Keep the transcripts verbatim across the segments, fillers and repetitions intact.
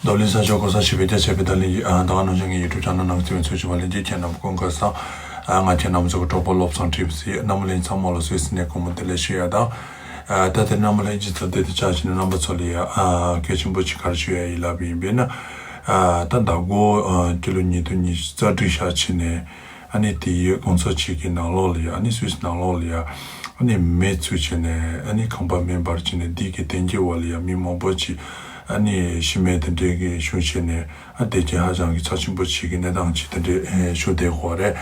རྡོར་གླིང་ས་ཕྱོགས་གོ་ས་ཞིག་བེད་སྤྱད་བྱས་པའི་ད་ལན་ཡིན། ཨ་ད་ག་ནང་བཞིན་ངའི་ཡུ་ཊུབ་ཆེ་ནལ་ནང་གི་བཙུན་མའི་ཚོས་ཞུ་བ་ལན་རྒྱས། ཁྱེད་རྣམས་སྐུ་ཁམས་བཟང་། ང་ཁྱེད་རྣམ་ཚོ་གི་གྲོགས་པོ་བློ་བཟང་ཁྲིད་ཟེར། རྣམ་པ་ལྷན་རྒྱས་ཚང་མ་ལ་སུད་སི་ནས་སྐུ་ཁམས་བདེ་ལེགས་ཞུ་ཡ་དང་། ཨ་ད་དེ་རྣམ་པ་ལྷན་རྒྱས་ཚོ་དེ་དེ་ཆ་བཞག་ནས་རྣམ་པ་ཚོ་ལ་ཡ་ཨ་གལ་ཆེན་པོ་ཅིག་ག་རེ་ཞུ་ཡ་ཡིན་ལབ་པ་ཡིན་པས་ན། ཨ་ད་ཟླ་འགོ་ཨ་སྤྱི་ལོ་ཉིས་སྟོང་ཉི་ཤུ་རྩ་དྲུག་ཤར་ཕྱིན་ནས། ཨ་ནི་དེའི་དགོང་ཚོགས་གཅིག་གི་ནང་ལོགས་ལ་ཡ། ཨ་ནི་སུད་སི་ནང་ལོགས་ལ་ཡ། ཨ་ནི་མེ་ཚུགས་བྱས་ནས། ཨ་ནི་ཁང་པ་མེ་འབར་བྱས་ནས། འདི་གི་དོན་རྐྱེན་འོག་ལ་ཡ་མི་མང་པོ་ཅིག་ཨ་ནི་ཤི་རྨས་དེ་འདྲས་ཀྱི་བྱུང་བྱས་ནས། ཨ་དེ་རྐྱེན་ཧ་ཅང་གི་ཚབས་ཆེན་པོ་ཅིག་གི་གནས་སྟངས་ཅིག་དེ་འདྲས་ཨེ་བྱུང་བསྡད་ཡོད་རེད།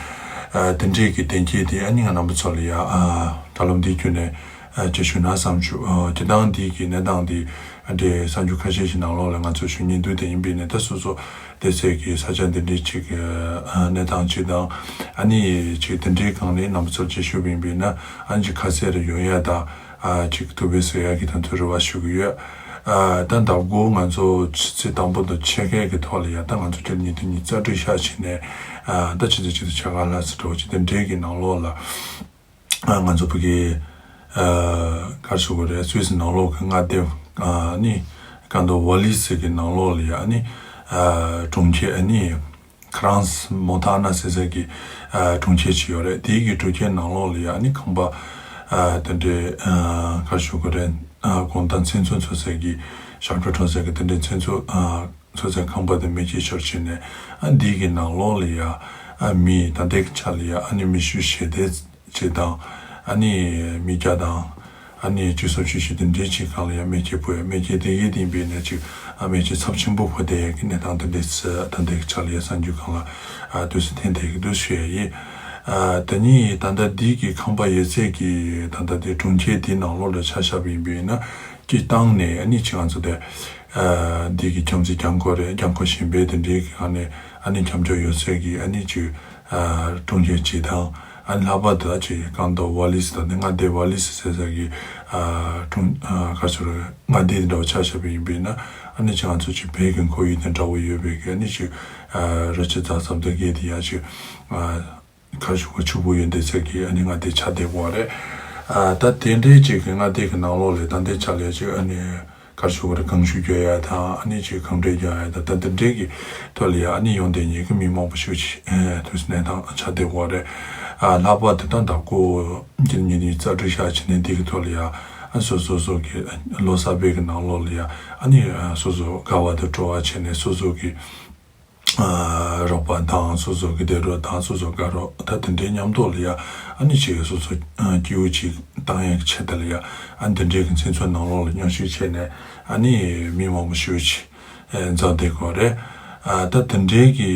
ཨ་དེ་འདྲས་ཀྱི་དོན་རྐྱེན་དེ་ཨ་ནི་ང་རྣམ་པ་ཚོ་ལ་ཡ་ཨ་ད་ལམ་འདི་བརྒྱུད་ནས་ཨ་ཅིག་ཞུ་ན་བསམ་བྱུང་། ཨ་སྤྱིར་བཏང་འདི་གི་གནས་སྟངས་འདི་ཨ་འདྲས་གསར་འགྱུར་ཁ་ཤས་ཤིག་ནང་ལོགས་ལ་ང་ཚོ་ཞུ་སྙིང་འདུག་དེ་ཡིན་པས་ནས། ད་སོ་སོ་དེ་ཚོའི་གི་ས་ཆ་འདི་འདྲའི་ཅིག་གི་ཨ་གནས་སྟངས་ཅིག་དང་། ཨ་ནི་ཅིག་དེ་འདྲའི་སྒང་ནས་རྣམ་པ་ཚོར་ཅིག་ཞུ་བ་ཡིན་པས་ན། ཨ་ནི་ཅིག་ཁ་གསལ་རེ་ཡོང་ཡ་དང་། ཨ་ཅིག་ཐུགས་ཕན་གསོས་ཡ་གི་ད་ཐུགས་རེ་བ་ཞུ་གི་ཡོད། ཨ་ད་ཟླ་འགོ་ང་ཚོ་ཆུ་ཚོད་དང་པོ་དང་ཕྱེད་ཀའི་གི་ཐོག་ལ་ཡ། ད་ང་ཚོ་སྤྱི་ལོ་ཉིས་སྟོང་ཉི་ཤུ་རྩ་དྲུག་ཤར་ཕྱིན་ནས། ཨ་ད་ཆུ་ཚོད་གཅིག་དང་ཕྱེད་ཀ་ལྷག་ཙམ་འགྲོ་ཅིག་དེ་འདྲའི་གི་ནང་ལོགས་ལ། ཨ་ང་ཚོ་བོད་ཀྱི་ཨ་ག་རེ་ཞུ་དགོས་རེད། སུད་སི་ནང་ལོགས་ཀྱི་མངའ་སྡེ་ཨ་ནི་ཀན་ཊོན་ཝ་ལི་སི་གི་ནང་ལོགས་ལ་ཡ། ཨ་ནི་ཨ་གྲོང་ཁྱེར་ཨ་ནི་ཁ་རན་སི་མོན་ཐ་ན་ཟེར་ས་གི་ཨ་གྲོང་ཁྱེར་ཅིག་ཡོད་རེད། དེའི་གི་གྲོང་ཁྱེར་ནང་ལོགས་ལ་ཡ། ཨ་ནི་ཁང་པ་ཨ་དེ་འདྲའི་ཨ་ག་རེ་ཞུ་དགོས་རེད། ཨ་གང་ལྟར་མཚན་ཚོན་འཚོ་ས་གི་ཞབས་བྲོ་འཁྲབ་ས་གི་དེ་འདྲའི་མཚན་ཚོན་ཨ་འཚོ་སའི་ཁང་པ་དེ་མེ་ལྕེ་ཤོར་བྱས་ནས། ཨ་འདི་གི་ནང་ལོགས་ལ་ཡ་ཨ་མི་ད་ལྟའི་ཆ་ལ་ཡ་ཨ་ནི་མི་བཞི་ཞེ་བདུན་ཅིག་དང་། ཨ་ནི་མི་བརྒྱ་དང་ཨ་ནི་བཅུ་གསུམ་བཅུ་བཞི་དེ་འདྲའི་ཅིག་སྒང་ལ་ཡ་མེ་ལྕེ་ཕོག་ཡ། མེ་ལྕེ་དེ་གའི་སྟེང་པས་ནས་ཅིག་ཨ་མེ་ལྕེ་ཚབས་ཆེན་པོ་ཕོག་བསྡད་ཡ་གི་གནས་སྟངས་དེ་འདྲའི་ཚོ་ད་ལྟའི་ཆ་ལ་ཡ་གསར་འགྱུར་སྒང་ལ་ཨ་དུས་སུ་ཐོན་བསྡད་ཀྱི་འདུག་ཞུ་ཡ་ཡིན། ཨ་དེ་ནི་ད་ལྟ་འདི་གི་ཁང་པ་ཡོད་ཚད་ཀྱི་ད་ལྟ་དེ་གྲོང་ཁྱེར་དེའི་ནང་ལོགས་ལ་ཆ་བཞག་པ་ཡིན་པས་ན། སྤྱིར་བཏང་ནས་ཨ་ནི་ཅིག་ང་ཚོ་དེ། ཨ་འདི་གི་ཁྱིམ་མཚེས་རྒྱ་མཁོ་རེད། རྒྱ་མཁོ་གཞན་པའི་དེ་འདྲའི་གི་ཨ་ནི་ཨ་ནི་ཁྱམས་ཕྱོགས་ཡོད་ཚད་ཀྱི་ཨ་ནི་ཅིག་ཨ་གྲོང་ཁྱེར་ཅིག་དང་། ཨ་ནི་ལྷག་པར་དུ་ཨ་ཅིག་ཀན་ཊོན་ཝ་ལི་སི་དང་ནི་མངའ་སྡེ་ཝ་ལི་སི་ཟེར་ས་གི་ཨ་གྲོང་ཨ་ག་ཚོད་རེད། མངའ་སྡེ་དེ་འདྲ་བ་ཆ་བཞག་པ་ཡིན་པས་ན། ཨ་ནི་ཅིག་ང་ཚོ་ཅིག་བོད་ཀྱི་ཁོར་ཡུག་དེ་འདྲ་བོ་ཡོད་པའི་གི་ཨ་ནི་ཅིག་ཨ་རི་ཆུ་རྫ་ཚབ་དེ་གའི་དེ་ཡ་ཅིག་ཨ། གར་ཞུ་བ་ཕྱུག་པོ་ཡོད་འདི་ཚད་ཀྱི་ཨ་ནི་མངའ་སྡེ་ཆགས་བསྡད་ཡོད་རེད། ཨ་ད་དེ་འདྲའི་ཅིག་གི་མངའ་སྡེ་གི་ནང་ལོགས་ལ་ད་ལྟའི་ཆ་ལ་ཅིག་ཨ་ནི་གར་ཞུ་བར་གངས་ཤུགས་རྒྱག་ཡ་དང་། ཨ་ནི་ཅིག་གངས་འདྲེན་རྒྱག་ཡ་དང་། ད་དེ་འདྲའི་གི་ཐོག་ལ་ཡ་ཨ་ནི་ཡོང་བསྡད་མཁན་གི་མི་མང་པོ་ཞིག་ཅིག་ཨ་དུས་སུ་གནས་སྟངས་ཆགས་བསྡད་ཡོད་རེད། ཨ་ལྷག་པར་དུ་ད་ཟླ་འགོ་སྤྱི་ལོ་ཉིས་སྟོང་རྩ་དྲུག་ཤར་ཕྱིན་ནས་འདི་གི་ཐོག་ལ་ཡ་ཨ་སོ་སོ་སོ་གི་ལོ་གསར་པའི་གི་ནང་ལོགས་ལ་ཡ་ཨ་ནི་ཨ་སོ་སོ་ག་བ་དུ་སྤྲོ་བ་བྱས་ནས་སོ་སོ་གི་ཨ་རོགས་པ་དང་སོ་སོ་གི་སྡེ་རོགས་དང་སོ་སོ་དགའ་རོགས་ད་དེ་འདྲའི་མཉམ་དུ་ལ་ཡ་ཨ་ནི་ཅིག་སོ་སོ་ཨ་སྐྱིད་པོ་ཅིག་བཏང་ཡག་ཆེད་དུ་ལ་ཡ་ཨ་འདི་འདྲའི་གི་མཚན་ཚོགས་ནང་ལོགས་ལ་མཉམ་ཞུགས་བྱས་ནས་ཨ་ནི་མི་མང་པོ་ཞེ་པོ་ཅིག་ཨ་འཛོམས་བསྡད་ཡོད་རེད། ཨ་ད་དེ་འདྲའི་གི་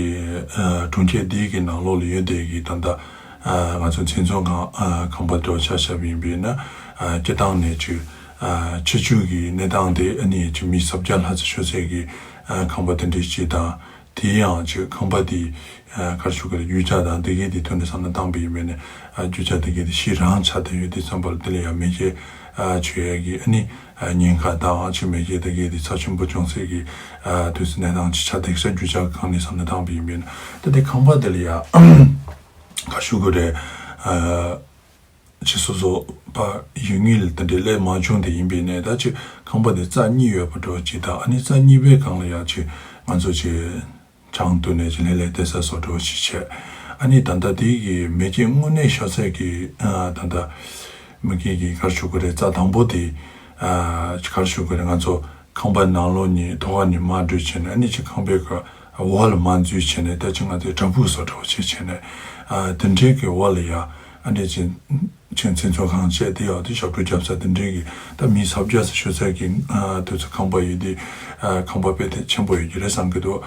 ཨ་གྲོང་ཁྱེར་འདི་གི་ནང་ལོགས་ལ་ཡོད་བསྡད་ཀྱི་ད་ལྟ་ཨ་ང་ཚོ་མཚན་ཚོགས་ཁང་ཨ་ཁང་པ་འདྲ་བོ་ཆ་བཞག་པ་ཡིན་པས་ན། ཨ་སྤྱིར་བཏང་ནས་ཅིག་ཨ་ཕྱི་ཕྱོགས་ཀྱི་གནས་སྟངས་དེ་ཨ་ནི་ཅིག་མི་སོ་བརྒྱ་ལྷག་ཙམ་ཤོར་ཚད་ཀྱི་ཨ་ཁང་པ་དེ་འདྲའི་ཅིག་དང་། དེ་ཡང་ཅིག་ཁང་པ་དེ་ཨ་ག་རེ་ཞུ་དགོས་རེད། རྒྱུ་ཆ་དང་དེ་གའི་དེ་ཐོག་ནས་བསམ་བློ་བཏང་པ་ཡིན་པས་ན། ཨ་རྒྱུ་ཆ་དེ་གའི་དེ་ཞེ་དྲག་ཆགས་བསྡད་ཡོད་དུས་ཙམ་པ་ལ་དེ་ལ་ཡང་མེ་ལྕེ་ཨ་མཆོད་ཡས་ཀྱི་ཨ་ནི་ཨ་ཉེན་ཁ་དང་། ཨ་ཅིག་མེ་ལྕེ་དེ་གའི་དེ་ཚབས་ཆེན་པོ་བྱུང་ཚད་ཀྱི་ཨ་དུས་སུ་གནས་སྟངས་ཅིག་ཆགས་བསྡད་ཤག་རྒྱུ་ཆ་གང་ནས་བསམ་བློ་བཏང་པ་ཡིན་པས་ན། ད་དེ་ཁང་པ་དེ་ལ་ཡང་ག་རེ་ཞུ་དགོས་རེད། ཨ་ཅིག་སོ་སོ་ཕར་ཡོང་མཁན་ལ་དེ་འདྲའི་སླེབས་མ་བྱུང་དེ་ཡིན་པས་ནས། ད་ཅིག་ཁང་པ་དེ་རྩ་གཉིས་ཡོད་པ་འདྲ་བོ་ཅིག་དང་། ཨ་ནི་རྩ་གཉིས་པའི་སྒང་ལ་ཡང་ཅིག་ང་ཚོ་ཅིག་ཆང་བཏུང་ནས་ཅིག་ལྷོད་ལྷོད་བསྡད་ས་བཟོ་འདྲ་བོ་ཅིག་བྱས། ཨ་ནི་ད་ལྟ་དེ་གི་མེ་ལྕེ་དངོས་གནས་ཤོར་ཚད་ཀྱི་ཨ་ད་ལྟ་མ་གི་གི་ག་རེ་ཞུ་དགོས་རེད། རྩ་དང་པོ་དེ་ཨ་ག་རེ་ཞུ་དགོས་རེད། ང་ཚོ་ཁང་པ་ནང་ལོགས་ནས་ཐོག་ཁ་ནས་མར་འགྲོ་བྱས་ནས། ཨ་ནི་ཅིག་ཁང་པའི་གི་འོག་ལ་མར་འཛུལ་བྱས་ནས། ད་ཅིག་ང་ཚོའི་བྲག་ཕུག་བཟོ་འདྲ་བོ་ཅིག་བྱས་ནས། ཨ་དེ་འདྲའི་གི་འོག་ལ་ཡ་ཨ་འདྲས་ཅིག་ཅིག་མཚན་ཚོགས་ཁང་བྱས། དེ་ཡང་དེ་ཞབས་བྲོ་རྒྱབ་ས་དེ་འདྲའི་གི་ད་མི་སོ་བརྒྱ་ཙམ་ཤོར་ས་གི་ཨ་དུས་སུ་ཁང་པ་ཡོད་དེ། ཨ་ཁང་པ་དཔེ་དེ་ཆེན་པོ་ཡོད་ཀྱི་རེད་བསམ་གྱི་འདུག་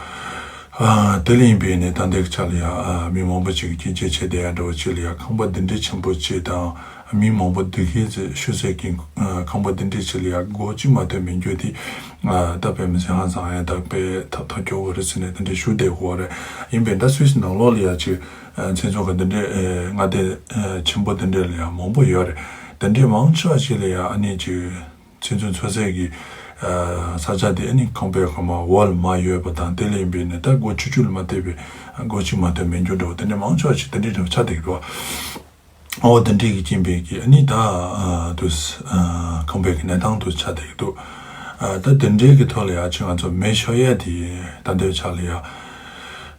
ཨ་དེ་ལ་ཡིན་པས་ནས་ད་ལྟའི་ཆ་ལ་ཡ་ཨ་མི་མང་པོ་ཅིག་གི་སྐྱོན་བརྗོད་བྱས་བསྡད་ཡ་འདྲ་བོ་ཅིག་ལ་ཡ། ཁང་པ་འདི་འདྲའི་ཆེན་པོ་ཅིག་དང་མི་མང་པོ་འདི་གའི་ཚོ་ཤོར་ས་གི་ཨ་ཁང་པ་འདི་འདྲའི་ཅིག་ལ་ཡ་སྒོ་གཅིག་མ་གཏོགས་མེད་རྒྱུ་དེ་ཨ་ད་དཔེ་མི་སྲིད་ཧང་སང་ཡ་དང་། དཔེ་ཐབས་ཐབས་སྐྱོ་བོ་རེད་ཟེར་ནས་དེ་འདྲའི་ཞུ་བསྡད་ཡོད་རེད། ཡིན་པས་ད་སུད་སི་ནང་ལོགས་ལ་ཡ་ཅིག་ཨ་མཚན་ཚོགས་ཀྱི་འདི་འདྲའི་ཨ་མངའ་སྡེ་ཨ་ཆེན་པོ་འདི་འདྲའི་ལ་ཡང་མང་པོ་ཡོད་རེད། འདི་འདྲའི་མང་ཆེ་བ་ཞིག་ལ་ཡང་ཨ་ནི་ཅིག་མཚན་ཚོགས་འཚོགས་སའི་གི་ཨ་ས་ཆ་དེ་ཨ་ནི་ཁང་པའི་ཁ་མ་འོག་ལ་མར་ཡོད་པ་དང་། དེ་ལ་ཡིན་པས་ནས་ད་སྒོ་ཆུང་ཆུང་ལ་མ་བལྟས་པའི་སྒོ་གཅིག་མ་གཏོགས་མེད་རྒྱུ་འདྲ་བོ། འདི་འདྲའི་མང་ཆེ་བ་ཞིག་འདི་འདྲའི་འདྲ་བོ་ཆགས་བསྡད་ཀྱི་འདུག་ཨོ་དེ་འདྲའི་གི་རྐྱེན་པས་ཀྱི་ཨ་ནི་ད་ཨ་དུས་ཨ་ཁང་པའི་གི་གནས་སྟངས་དུ་ཆགས་བསྡད་ཀྱི་འདུག་ཨ་ད་དེ་འདྲའི་གི་ཐོག་ལ་ཡ་ཅིག་ང་ཚོ་མེ་ཤོར་ཡ་དེ་ད་ལྟའི་ཆ་ལ་ཡ་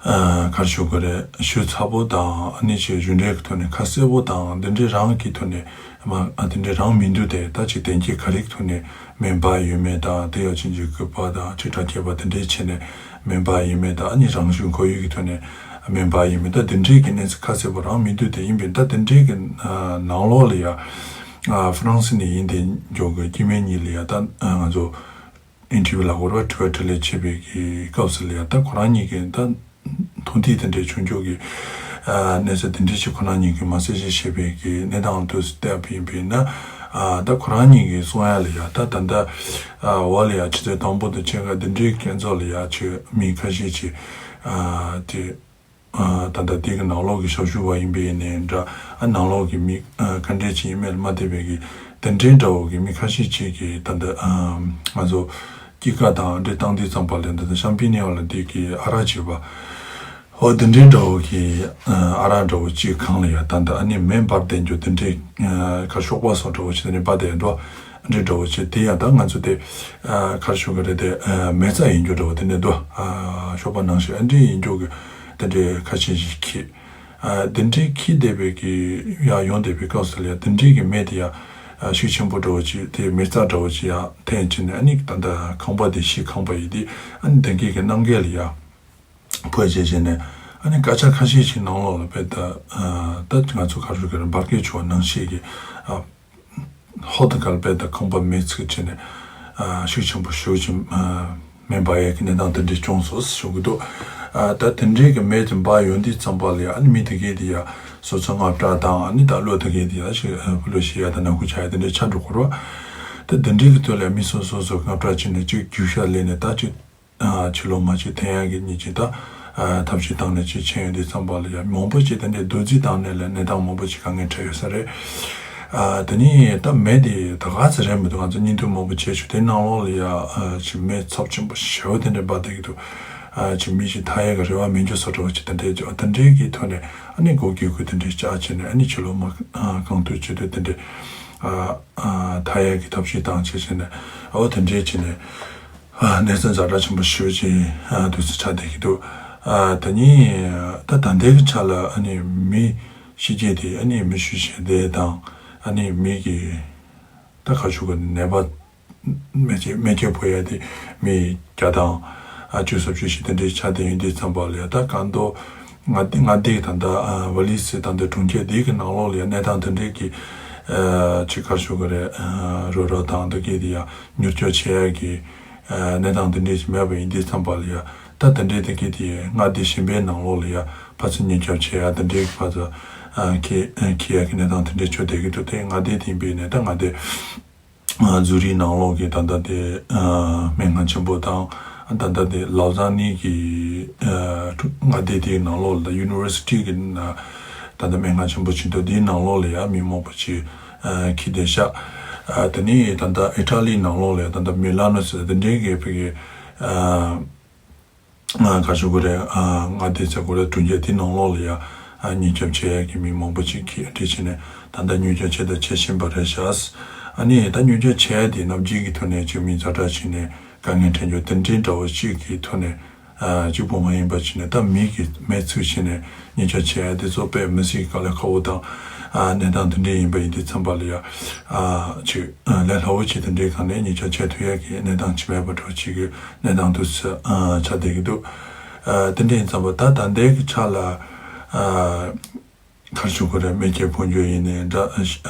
ཨ་ག་རེ་ཞུ་དགོས་རེད། ཞུ་ཚ་པོ་དང་ཨ་ནི་ཅིག་གཞུང་འབྲེལ་གི་ཐོག་ནས་ཁ་གསལ་པོ་དང་དེ་འདྲའི་རང་གི་ཐོག་ནས་མ་ཨ་དེ་འདྲའི་རང་མི་འདུག་སྟེ། ད་ཅིག་གཏན་འཁེལ་ག་རེ་གི་ཐོག་ནས་མེ་འབར་ཡོད་མེད་དང་དེ་ཡང་ཅིག་འཇིགས་སྐུལ་པ་དང་ཅིག་དྲག་སྐྱེད་པ་དེ་འདྲའི་བྱས་ནས་མེ་འབར་ཡོད་མེད་དང་ཨ་ནི་རང་བཞིན་ཁོར་ཡུག་གི་ཐོག་ནས་མེ་འབར་ཡོད་མེད་ད་དེ་འདྲའི་གི་གནས་ཚུལ་ཁ་གསལ་པོ་རང་མི་འདུག་སྟེ། ཡིན་པས་ད་དེ་འདྲའི་གི་ཨ་ནང་ལོགས་ལ་ཡ་ཨ་ཧྥ་རན་སི་ནས་ཡིན་དེ་འཇོག་གི་སྐྱེ་དམན་གཉིས་ལ་ཡ་ད་ཨ་ང་ཚོ་ཨིན་ཊར་བིའུ་ལ་གོ་ར་དྲི་བ་དྲིས་ལན་བྱེད་པའི་གི་སྐབས་སུ་ལ་ཡ་ད་ཁོ་རང་གཉིས་ཀྱིས་ད་མཐོང་ཐོས་དེ་འདྲའི་བྱུང་ཆོག་གི་ཨ་གནས་ཚུལ་དེ་འདྲའི་ཞིག་ཁོ་རང་གཉིས་ཀྱིས་མ་གསལ་བཤད་བྱེད་པའི་གི་གནས་སྟངས་དུ་བལྟས་པ་ཡིན་པས་ན། ཨ་ད་ཁོ་རང་གཉིས་ཀྱིས་གསུང་ཡ་ལ་ཡ་ད་ད་ལྟ་ཨ་འོག་ལ་ཡ་ཆུ་ཚོད་དང་པོ་དང་ཕྱེད་ཀ་དེ་འདྲའི་ཁྱེད་ཚོ་ལ་ཡ་ཆུ་མི་ཁ་ཤས་ཅིག་ཨ་དེ། ཨ་ད་ལྟ་དེ་གི་ནང་ལོགས་ཀྱི་ཞབས་ཞུ་བ་ཡིན་པས་ནས་འདྲ། ཨ་ནང་ལོགས་ཀྱི་མི་ཨ་ག་འདྲས་ཅིག་ཡིན་མིན་ལ་མ་བལྟས་པའི་གི་དེ་འདྲའི་འདྲ་བོ་གི་མི་ཁ་ཤས་ཅིག་གིས་ད་ལྟ་ཨ་ང་ཚོ་སྐྱེད་ཀ་དང་འདྲ་བཏང་དུས་ཙམ་པ་ལ་ད་ལྟ་ཤམ་པི་ནི་ཡོང་ལ་དེ་གི་ཨ་རག་བྱེད་པ། ཨོ་དེ་འདྲའི་འདྲ་བོ་གི་ཨ་ཨ་རག་འདྲ་བོ་ཅིག་གང་ལ་ཡ་ད་ལྟ་ཨ་ནི་མེ་འབར་བསྡད་རྒྱུ་དེ་འདྲའི་ཨ་ག་ཤོག་པ་སོགས་འདྲ་བོ་ཅིག་དེ་འདྲའི་འབར་བསྡད་འགྲོ། འདྲི་འདྲ་བོ་བྱས་དེ་ཡང་ད་ང་ཚོ་དེ་ཨ་ག་རེ་ཞུ་གི་རེད་དེ་ཨ་མེ་བཙའ་ཡིན་རྒྱུ་འདྲ་བོ་དེ་འདྲ་འདུག་ཨ་ཤོག་པ་ནང་བཞིན་ཨ་འདྲི་ཡིན་རྒྱུ་གི་དེ་འདྲའི་ཁ་ཤས་ཤིག་འཁྱེར། ཨ་དེ་འདྲའི་འཁྱེར་བསྡད་པའི་གི་ཡ་ཡོང་བསྡད་པའི་སྐབས་སུ་ལ་ཡ་དེ་འདྲའི་གི་མེ་དེ་ཡ་ཨ་ཤུགས་ཆེན་པོ་འདྲ་བོ་ཅིག་དེ་མེ་བཙའ་འདྲ་བོ་ཅིག་ཡ་འཐེན་བྱས་ནས་ཨ་ནི་ད་ལྟ་ཁང་པ་དེ་གཞིས་ཁང་པ་ཡིན་དེ་ཨ་ནི་དེ་གི་གི་གནམ་གས་ལ་ཡ་འཕུར་བྱས་བྱས་ནས་ཨ་ནི་སྐར་ཆ་ཁ་ཤས་ཤིག་ནང་ལོགས་ལ་དཔེ་ད་ཨ་ད་ང་ཚོ་ག་རེ་ཞུ་གི་རེད་འབར་གས་བྱུང་བ་ནང་བཞིན་གི་ཨ། ཧོ་ད་གལ་པའི་ད་ཁང་པ་མེ་ཚིག་བྱས་ནས་ཨ་ཤུགས་ཆེན་པོ་ཞེ་པོ་ཅིག་ཨ་མེ་འབར་ཡས་ཀྱི་གནས་སྟངས་དེ་འདྲ་བྱུང་སོང་ཞུ་གི་འདུག་ཨ་ད་དེ་འདྲའི་གི་མེ་དེ་འབར་ཡོང་དུས་ཙམ་པ་ལ་ཡ་ཨ་ནི་མི་དེ་གས་དེ་ཡ་སོ་སོ་དངངས་སྐྲག་དང་ཨ་ནི་ད་བློ་དེ་གས་དེ་ཡ་ཞིག་ཨ་བློ་ཞིག་ཡ་ད་ནང་ཁུལ་ཆགས་ཡ་དེ་འདྲ་ཆགས་འགྲོ་གི་རེད་བ། ད་དེ་འདྲའི་གི་དོན་ལ་མི་སོ་སོ་སོ་དངངས་སྐྲག་བྱས་ནས་ཅིག་རྒྱུག་ཤར་ལེན་ནས་ད་ཅིག་ཕྱི་ལོགས་མ་ཅིག་འཐེན་ཡག་གི་ཉིན་གཅིག་ད་ཐབས་ཤེས་བཏང་ནས་ཅིག་ཕྱིན་ཡོང་དུས་ཙམ་པ་ལ་ཡང་མང་པོ་ཅིག་དེ་འདྲའི་རྡོ་རྫིས་བཏང་ནས་ལ་གནས་སྟངས་མང་པོ་ཅིག་དཀའ་ངལ་འཕྲད་ཡོད་ས་རེད། དེ་ནས་ད་མེ་དེ་ད་ག་ཚོད་རན་མི་འདུག་ང་ཚོ་བརྙན་ཐུང་མང་པོ་བྱས་བྱུང་དེ་ནང་ལོགས་ལ་ཡ་ཅིག་མེ་ཚབས་ཆེན་པོ་ཞེ་པོ་དེ་འདྲ་འབར་བསྡད་ཀྱི་འདུག་ཅིག་མི་ཞིག་ཐར་ཡག་གི་རེ་བ་མེད་རྒྱུ་བཟོ་འདྲ་བ་ཅིག་དེ་འདྲའི་དེ་འདྲའི་གི་ཐོག་ནས་ཨ་ནི་སྒོ་རྒྱག་ཁུལ་དེ་འདྲའི་བཅག་བྱས་ནས་ཨ་ནི་ཕྱི་ལོགས་མ་གང་ཐུབ་ཅི་ཐུབ་དེ་འདྲའི་ཐར་ཡག་གི་ཐབས་ཤེས་བཏང་བྱས་བྱས་ནས་ཨོ་དེ་འདྲའི་བྱས་ནས། ཨ་གནས་ཚུལ་ཛ་དྲག་ཆེན་པོ་ཞེ་པོ་ཅིག་ཨ་དུས་ཚོད་ཆགས་བསྡད་ཀྱི་འདུག་ཨ་དེ་ནས་ད་ད་ལྟའི་གི་ཆ་ལ་ཨ་ནི་མི་ཤི་རྐྱེན་དེ་ཨ་ནི་མི་ཤི་ཤེས་དེ་དང་ཨ་ནི་མི་གི་ད་ཁ་ཤུ་གི་ནད་པ་མེ་ལྕེ་མེ་ལྕེ་ཕོག་ཡ་དེ་མི་བརྒྱ་དང་ཨ་བཅུ་ཙམ་བཅུ་བཞི་དེ་འདྲའི་ཆ་དེ་ཡིན་དུས་ཙམ་པ་ལ་ཡ་ད་གང་དུ་ང་དེ་ང་དེ་ད་ལྟ་ཨ་ཝ་ལི་སི་ད་ལྟ་གྲོང་ཁྱེར་དེ་གི་ནང་ལོགས་ལ་ཡ་གནས་སྟངས་དེ་འདྲའི་གི་ཨ་ཅིག་ཁ་ཤུ་གི་རེད་ཨ་རོ་རོ་དང་དེ་གི་དེ་ཡ་མྱུར་སྐྱོབ་བྱེད་ཡ་གི་གནས་སྟངས་དེ་འདྲས་ཞིག་མེད་པ་ཡིན་དུས་ཙམ་པ་ལ་ཡ་ད་དེ་འདྲས་དེ་གི་དེ་མངའ་སྡེ་གཞན་པའི་ནང་ལོགས་ལ་ཡ་ཕར་ཚུར་མྱུར་སྐྱོབ་བྱེད་ཡ་དེ་འདྲས་ཕར་ཚུར་ཁྱེད་ཁྱེད་ཡ་གི་གནས་སྟངས་དེ་འདྲས་བྱུང་བསྡད་ཀྱི་འདུག་དེ་མངའ་སྡེ་དེ་ཡིན་པས་ནས་ད་མངའ་སྡེ་ཛུ་རིག་ནང་ལོགས་ཀྱི་ད་ལྟ་དེ་སྨན་ཁང་ཆེན་པོ་དང་ད་ལྟ་དེ་ལའོ་ཙཱན་ནི་གི་མངའ་སྡེ་དེའི་ནང་ལོགས་ལ་ད་ཡུ་ནི་ཝར་སི་ཊི་གི་ད་ལྟ་སྨན་ཁང་ཆེན་པོ་ཆེ་མདོག་དེའི་ནང་ལོགས་ལ་ཡ་མི་མང་པོ་ཅིག་ཁྱི་དེ་ཤ། དེ་ནས་ད་ལྟ་ཨི་ཊ་ལི་ནང་ལོགས་ལ་ད་ལྟ་མི་ལ་ནོ་ཟེར་དེ་འདྲའི་གི་བི་གི་ག་ཞུ་གི་རེད། མངའ་སྡེ་ཚེ་གོ་རེ་གྲོང་ཁྱེར་དེ་ནང་ལོགས་ལ་ཡ་མྱུར་སྐྱོབ་བྱེད་ཡ་གི་མི་མང་པོ་ཅིག་གིས་ཨ་འདྲ་བྱས་ནས་ད་ལྟ་མྱུར་སྐྱོབ་བྱེད་དང་བྱེད་བཞིན་པ་རེད་ཤག་ཨ་ནི་ད་མྱུར་སྐྱོབ་བྱེད་ཡ་དེ་ནམ་རྒྱུན་གི་ཐོག་ནས་ཅིག་མི་ཛ་དྲག་བྱས་ནས་དཀའ་ངལ་འཕྲད་རྒྱུ་དེ་འདྲའི་འདྲ་བོ་ཅིག་གི་ཐོག་ནས། གཅིག་པོ་མ་ཡིན་པ་བྱས་ནས་ད་མི་གི་མེ་ཚུགས་བྱས་ནས་མྱུར་སྐྱོབ་བྱེད་ཡ་དེ་ཚོ་དཔེ་མི་སྲིད་དཀའ་ལས་ཁག་པོ་དང་གནས་སྟངས་དེ་འདྲའི་ཡིན་པ་ཡིན་དུས་ཙམ་པ་ལ་ཡ་ཅིག་ལས་སླ་བོ་ཅིག་དེ་འདྲའི་སྒང་ནས་མྱུར་སྐྱོབ་བྱེད་ཐུབ་ཡ་གི་གནས་སྟངས་ཅིག་མེད་པ་འདྲ་བོ་ཅིག་གི་གནས་སྟངས་དུ་ཆགས་བསྡད་ཀྱི་འདུག་དེ་འདྲ་ཡིན་ཙམ་པ་ད་ད་ལྟའི་གི་ཆ་ལ། ག་རེ་ཞུ་དགོས་རེད། མེ་ལྕེ་ཕོག་རྒྱུ་ཡིན་ནའི་འདྲ།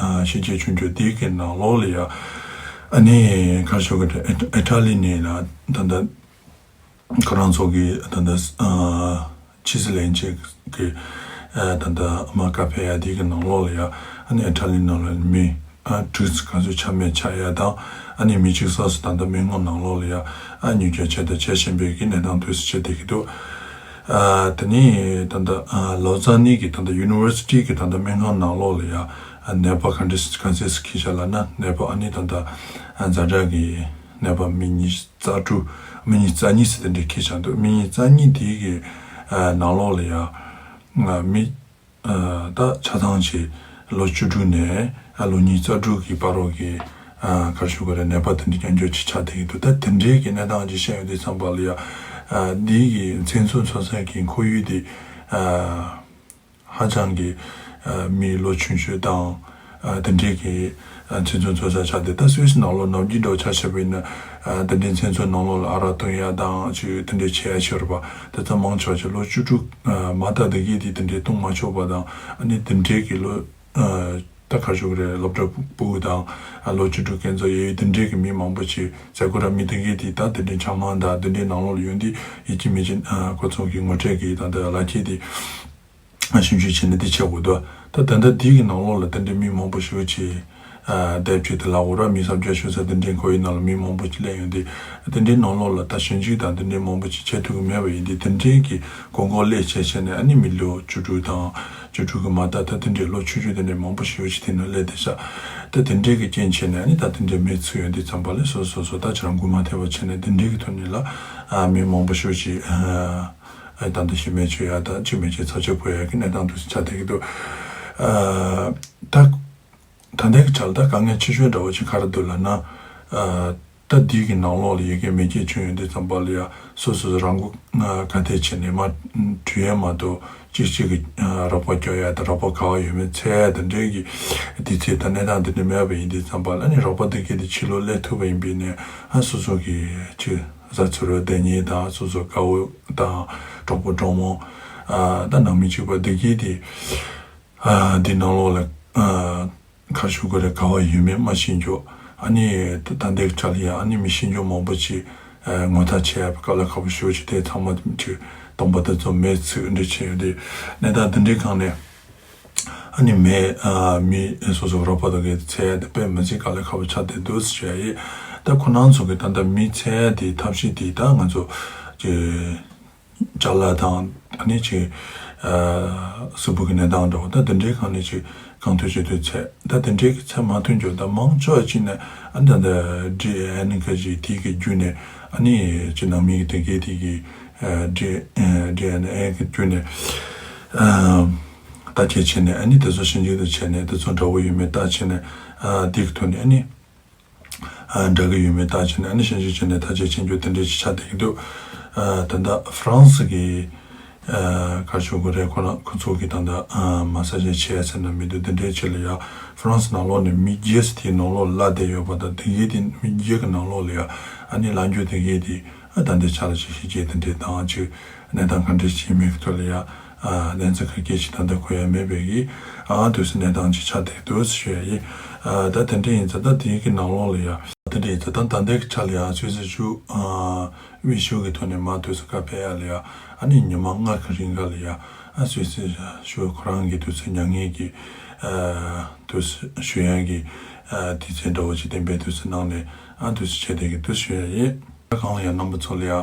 ཤི་རྐྱེན་བྱུང་རྒྱུ་དེའི་གི་ནང་ལོགས་ལ་ཡ། ཨ་ནི་ག་རེ་ཞུ་དགོས་རེད། ཨི་ཊ་ལི་ནས་ལ་ད་ལྟ་ཁོ་རང་ཚོ་གི་ད་ལྟ་ཕྱི་སྲིད་བློན་ཆེན་གི་ད་ལྟ་མ་ཀ་ཕེ་ཡ་དེའི་གི་ནང་ལོགས་ལ་ཡ། ཨ་ནི་ཨི་ཊ་ལི་ནང་ལ་མི་དྲུག་ག་ཚོད་ཆ་མེད་ཆགས་ཡ་དང་། ཨ་ནི་མི་གཅིག་སོ་སོ་ད་ལྟ་སྨན་ཁང་ནང་ལོགས་ལ་ཡ། ཨ་མྱུར་སྐྱོབ་བྱས་དང་བྱེད་བཞིན་པའི་གི་གནས་སྟངས་དུས་སུ་བྱེད་བསྡད་ཀྱི་འདུག་ཨ་དེ་ནས་ད་ལྟ་ཨ་ལའོ་ཙཱན་ནི་གི་ད་ལྟ་ཡུ་ནི་ཝར་སི་ཊི་གི་ད་ལྟ་སྨན་ཁང་ནང་ལོགས་ལ་ཡ་ཨ་ནད་པ་ག་འདྲ་ག་ཚད་ཅིག་འཁྱེར་ཤག་ལབ་ན། ནད་པ་ཨ་ནི་ད་ལྟ་ཨ་ཛ་དྲག་གི་ནད་པ་མི་ཉི་ཤུ་རྩ་དྲུག་མི་ཉི་ཤུ་རྩ་གཉིས་ཟེར་དེ་འདྲ་འཁྱེར་ཤག་འདུག་མི་ཉི་ཤུ་རྩ་གཉིས་དེའི་གི་ཨ་ནང་ལོགས་ལ་ཡ་ཨ་མི་ཨ་ད་ཆ་ཚང་ཞིག་ལོ་བཅུ་དྲུག་ནས་ཨ་ལོ་ཉི་ཤུ་རྩ་དྲུག་གི་བར་རོ་གི་ ག་རེ་ཞུ་དགོས་རེད། ནད་པ་དེ་འདྲ་མཉམ་འཇོག་ཅིག་ཆགས་བསྡད་ཀྱི་འདུག་ད་དེ་འདྲའི་གི་གནས་སྟངས་ཅིག་བཤད་ཡོང་དུས་ཙམ་པ་ལ་ཡ། འདི་གི་མཚན་ཚོགས་འཚོགས་ས་གི་ཁོར་ཡུག་དེ། ཧ་ཅང་གི་མི་ལོ་ཆུང་ཆུང་དང་། དེ་འདྲའི་གི་མཚན་ཚོགས་འཚོགས་ས་ཆགས་ཏེ། ད་སུད་སི་ནང་ལོགས་ནམ་རྒྱུན་འདྲ་བོ་ཆ་བཞག་པ་ཡིན་ན། དེ་འདྲའི་མཚན་ཚོགས་ནང་ལོགས་ལ་ཨ་རག་བཏུང་ཡ་དང་ཅིག་དེ་འདྲའི་བྱེད་ཡ་ཤོར་བ། དེ་ཚོ་མང་ཆེ་བ་ཅིག་ལོ་བཅུ་དྲུག་མ་ད་དེ་གི་དེ་དེ་འདྲའི་བཏུང་མ་ཆོག་པ་དང་། ཨ་ནི་དེ་འདྲའི་གི་ལོ། ད་ག་རེ་ཞུ་དགོས་རེད། སློབ་གྲྭ་ཕྲུ་གུ་དང་ལོ་བཅུ་དྲུག་ཀན་ཚོ་ཡོད་ཡོད་དེ་འདྲའི་གི་མི་མང་པོ་ཅིག་ཟེར་དགོས་ར། མི་དེ་གི་དེ་ད་དེ་འདྲའི་འཆར་སྣང་དང་དེ་འདྲའི་ནང་ལོགས་ལ་ཡོང་དུས་ཡིད་ཆེས་མི་བྱེད། ཁོ་ཚོ་གི་ངོ་སྤྲོད་ཀྱི་ད་ལྟ་ལག་ཁྱེར་དེ། ཞིབ་འཇུག་བྱས་ནས་འདི་བྱེད་དགོས་འདུག་ད་ད་ལྟ་འདི་གི་ནང་ལོགས་ལ་དེ་འདྲའི་མི་མང་པོ་ཞེ་པོ་ཅིག་ཨ་སྡེབ་བྱས་ཏེ་ལབ་དགོས་ར། མི་གསར་རྒྱག་ཞུ་ས་དེ་འདྲའི་ཁོར་ཡུག་ནང་ལ་མི་མང་པོ་ཅིག་སླེབས་ཡོང་དུས། དེ་འདྲའི་ནང་ལོགས་ལ་ད་ཞིབ་འཇུག་དང་དེ་འདྲའི་མང་པོ་ཅིག་བྱེད་ཐུབ་ཀྱི་མེད་པ་ཡིན་དུས། དེ་འདྲའི་གི་དགོས་མཁོ་སླེབས་བྱས་བྱས་ནས། ཨ་ནི་མི་ལོ་བཅུ་དྲུག་དང་བཅུ་དྲུག་གི་མ་ད་ད་དེ་འདྲའི་ལོ་ཆུང་ཆུང་དེ་འདྲའི་མང་པོ་ཞེ་པོ་ཅིག་དེ་ནང་སླེབས་བསྡད་ཤག་ད་དེ་འདྲའི་གི་རྐྱེན་བྱས་ནས། ཨ་ནི་ད་དེ་འདྲའི་མི་ཚུད་ཡོང་དུས་ཙམ་པ་ལ་སོ་སོ་སོ་ད་ཁྱེད་རང་འགུལ་མ་ཐེབས་པ་བྱས་ནས། དེ་འདྲའི་གི་ཐོག་ནས་ལ་ཨ་མི་མང་པོ་ཞེ་པོ་ཅིག་ཨ། ཨེ་ད་ལྟ་ཤི་རྨས་བཅོས་ཡ་དང་ཅི་མི་བྱེད་ཚབས་ཆེ་ཕོག་ཡ་གི་གནས་སྟངས་དུ་ཆགས་བསྡད་ཀྱི་འདུག་ཨ་ད་ད་ལྟའི་ཆར་ལ་ད་དཀའ་ངལ་ཆེ་ཤོས་འདྲ་བོ་ཅིག་ག་རེ་འདུག་ལབ་ན། ཨ་ད་འདི་གི་ནང་ལོགས་ལ་ཡི་གེ་མེ་སྐྱེད་བྱུང་ཡོང་དུས་ཙམ་པ་ལ་ཡ། སོ་སོ་རང་མགོ་ག་ཐེ་བྱས་ནས་མ་བྲུས་ཡ་མ་གཏོགས་གཅིག་གཅིག་གི་རོགས་པ་སྐྱོར་ཡ་དང་རོགས་པ་ག་བ་ཡོད་མེད་འཚོལ་ཡ་དེ་འདྲའི་གི་དུས་ཚོད་དང་གནས་སྟངས་དེ་འདྲ་མེད་པ་ཡིན་དུས་ཙམ་པ་ལ། ཨ་ནི་རོགས་པ་དེ་གས་དེ་ཕྱི་ལོགས་སླེབས་ཐུབ་པ་ཡིན་པས་ནས། ཨ་སོ་སོ་གི་ཅིག་བཟའ་ཚུ་རོལ་བསྡད་མཁན་དང་། སོ་སོ་དགའ་བོ་དང་གྲོགས་པོ་གྲོགས་མོ། ཨ་ད་ནང་མི་གཅིག་པ་འདི་གས་དེ། ཨ་འདི་ནང་ལོགས་ལ་ཨ་ག་རེ་ཞུ་དགོས་རེད། ག་བ་ཡོད་མེད་མ་ཤེས་རྒྱུ། ཨ་ནི་ད་ད་ལྟའི་ཆ་ལ་ཡ་ཨ་ནི་མི་ཤེས་རྒྱུ་མང་པོ་ཅིག་ཨ་ངོ་ཐག་ཆོད་ཡ་དཀའ་ལས་ཁག་པོ་ཞེ་པོ་ཅིག་དེ་ཚང་མ་ཅིག་སྟོང་པ་དེ་ཚོ་མེད་ཚུལ་འདྲ་བྱས་ཡོད་དེ། གནས་སྟངས་འདི་འདྲའི་སྒང་ནས། ཨ་ནི་མི་ཨ་མི་སོ་སོ་རོགས་པ་དང་གི་འཚོལ་ཡ་དེ་དཔེ་མི་སྲིད་དཀའ་ལས་ཁག་པོ་ཆགས་བསྡད་འདུག་ཟེར་ཡ་ཡིན། ད་ཁོ་རང་ཚོ་གི་ད་ལྟ་མི་འཚོལ་ཡ་དེ་ཐབས་ཤེས་དེ་ད་ང་ཚོ་ཅིག་ཅ་ལག་དང་། ཨ་ནི་ཅིག་ཨ་གཟུགས་པོ་གི་གནས་སྟངས་འདྲ་བོ་ད་དེ་འདྲའི་སྒང་ནས་ཅིག་གང་ཐུབ་ཅི་ཐུབ་འཚོལ། ད་དེ་འདྲའི་གི་འཚོལ་མ་ཐུབ་རྒྱུ་ད་མང་ཆེ་བ་ཅིག་ནས། ཨ་ནི་ད་ལྟ་ཌི་ཨེན་ཨེ་ག་ཅིག་དེ་གི་བརྒྱུད་ནས། ཨ་ནི་ཅིག་ནང་མི་གི་དེ་གའི་དེ་གི་ཨ་ཌི་ཨ་ཌི་ཨེན་ཨེ་གི་བརྒྱུད་ནས་ཨ་བརྟག་དཔྱད་བྱས་ནས། ཨ་ནི་དེ་ཚོ་ཞིབ་འཇུག་ཏུ་བྱས་ནས། དེ་ཚོ་འདྲ་བོ་ཡོད་མེད་བརྟག་བྱས་ནས། ཨ་དེ་གི་ཐོག་ནས་ཨ་ནི་ཨ་འདྲ་གི་ཡོད་མེད་བརྟག་བྱས་ནས། ཨ་ནི་ཞིབ་འཇུག་བྱས་ནས་ཐག་གཅོད་བྱེད་རྒྱུ་དེ་འདྲ་ཞིག་ཆགས་བསྡད་ཀྱི་འདུག་ཨ་ད་ལྟ་ཧྥ་རན་སི་གི་ཨ་ག་རེ་ཞུ་དགོས་རེད། ཁོ་རང་ཁོ་ཚོ་གི་ད་ལྟ་ཨ་མ་སཱ་ཇི་བྱེད་ཟེར་ན་མི་འདུག་དེ་འདྲའི་ཆེད་ལ་ཡ། ཧྥ་རན་སི་ནང་ལོགས་ནས་མི་བརྒྱད་ཙམ་དེའི་ནང་ལོགས་ལ་བསྡད་ཡོད་པ་དང་། དེ་གའི་དེ་མི་བརྒྱད་ཀྱི་ནང་ལོགས་ལ་ཡ། ཨ་ནི་ལབ་རྒྱུ་དེ་གའི་དེ། ཨ་ད་ལྟའི་ཆ་ལ་ཅིག་ཤི་རྐྱེན་དེ་འདྲའི་དང་ཅིག་གནས་སྟངས་ག་འདྲ་ཞིག་མེད་ཀྱི་ཐོག་ལ་ཡ། ཨ་བདེན་འཚོལ་ག་གེ་ཞིག་ད་ལྟ་གོ་ཡ་མེད་པའི་གི། ཨ་དུས་སུ་གནས་སྟངས་ཅིག་ཆགས་བསྡད་འདུག་ཟེར་ཞུ་ཡ་ཡིན། ཨ་ད་དེ་འདྲ་ཡིན་ཙང་ད་དེའི་གི་ནང་ལོགས་ལ་ཡ། དེ་འདྲ་ཡིན་ཙང་ད་ད་ལྟའི་གི་ཆ་ལ་ཡ་སུད་སི་གཞུང་ཨ་དབུས་གཞུང་གི་ཐོག་ནས་མར་དུས་སུ་བཀའ་ཕེབས་ཡ་ལ་ཡ། ཨ་ནི་ཉི་མ་ལྔ་གི་རིང་ག་ལ་ཡ། ཨ་སུད་སི་གཞུང་ཁོ་རང་གི་དུས་སུ་མྱ་ངན་གྱི་ཨ་དུས་སུ་ཞུ་ཡ་གི་ཨ་དུས་ཚོད་འདྲ་བོ་ཅིག་གཏན་འབེབས་དུས་སུ་གནང་ནས། ཨ་དུས་སུ་བྱས་བསྡད་ཀྱི་འདུག་ཞུ་ཡ་ཡིན། གང་ལ་ཡ་རྣམ་པ་ཚོ་ལ་ཡ།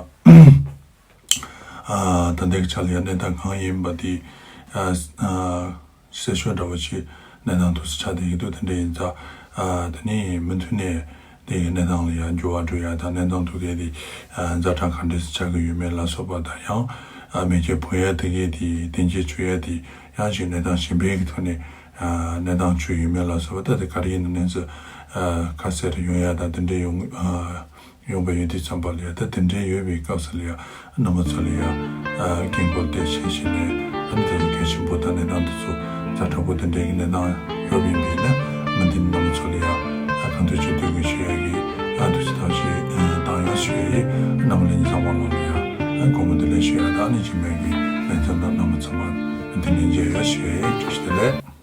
ཨ་ད་ལྟའི་ཆ་ལ་ཡ་གནས་སྟངས་གང་ཡིན་པ་དེ་ཨ་ཨ་གསལ་ཤོས་འདྲ་བོ་ཞིག་གནས་སྟངས་དུས་སུ་ཆགས་བསྡད་ཀྱི་འདུག་དེ་འདྲ་ཡིན་ཙང་། ཨ་དེ་ནས་མུ་མཐུད་ནས་དེ་གནས་སྟངས་ལ་ཡ་འགྱུར་བ་འགྲོ་ཡ་དང་། གནས་སྟངས་དེ་གའི་དེ་ཨ་ཛ་དྲག་ག་འདྲ་ཞིག་ཆགས་ཀྱི་ཡོད་མེད་ལ་སོགས་པ་དང་། ཡང་ཨ་མེ་ཁྱེར་ཕོག་ཡ་དེ་གའི་དེ་བདེ་འཇགས་བྱུང་ཡ་དེ་ཡང་ཅིག་གནས་སྟངས་གཞན་པའི་གི་ཐོག་ནས་ཨ་གནས་སྟངས་བྱུང་ཡོད་མེད་ལ་སོགས་པ། ད་དེ་ག་རེ་ཡིན་ན་གནས་ཚུལ་ཨ་ཁ་གསལ་རེ་ཡོང་ཡ་དང་། དེ་འདྲ་ཡོང་ཨ་ཡོང་པ་ཡོད་དུས་ཙམ་པ་ལ་ཡ། ད་དེ་འདྲའི་ཡོད་པའི་སྐབས་སུ་ལ་ཡ། རྣམ་པ་ཚོ་ལ་ཡ་ཨ་དགོས་མཁོ་དེ་ཤེས་བཞིན་ནས། ཨ་ནི་དེ་ཚོ་གལ་ཆེན་པོ་དང་གནས་སྟངས་དེ་ཚོ་ཛ་དྲག་པོ་དེ་འདྲའི་གི་གནས་སྟངས་ཡོད་པ་ཡིན་པས་ན། མི་འདི་རྣམ་པ་ཚོ་ལ་ཡ་ཨ་གང་ཐུབ་ཅི་ཐུབ་ཀྱིས་ཞུ་ཡ་གི། ཨ་དུས་ཚོད་ཐང་ཞིག་ཨ་བཏང་ཡོད་ཞུ་ཡ་ཡིན། རྣམ་པ་ལྷན་རྒྱས་ཚང་མ་ལོ་ལ་ཡ་ཨ་དགོངས་པ་འདུན་ལེགས་ཞུ་ཡ་དང་། ཨ་ནི་རྗེས་མའི་གི་ལེ་ཚན་དུ་རྣམ་པ་ཚང་མ་མུ་མཐུད་ནས་མཇལ་ཡོད་ཞུ་ཡ་ཡིན། བཀྲ་ཤིས་བདེ་ལེགས།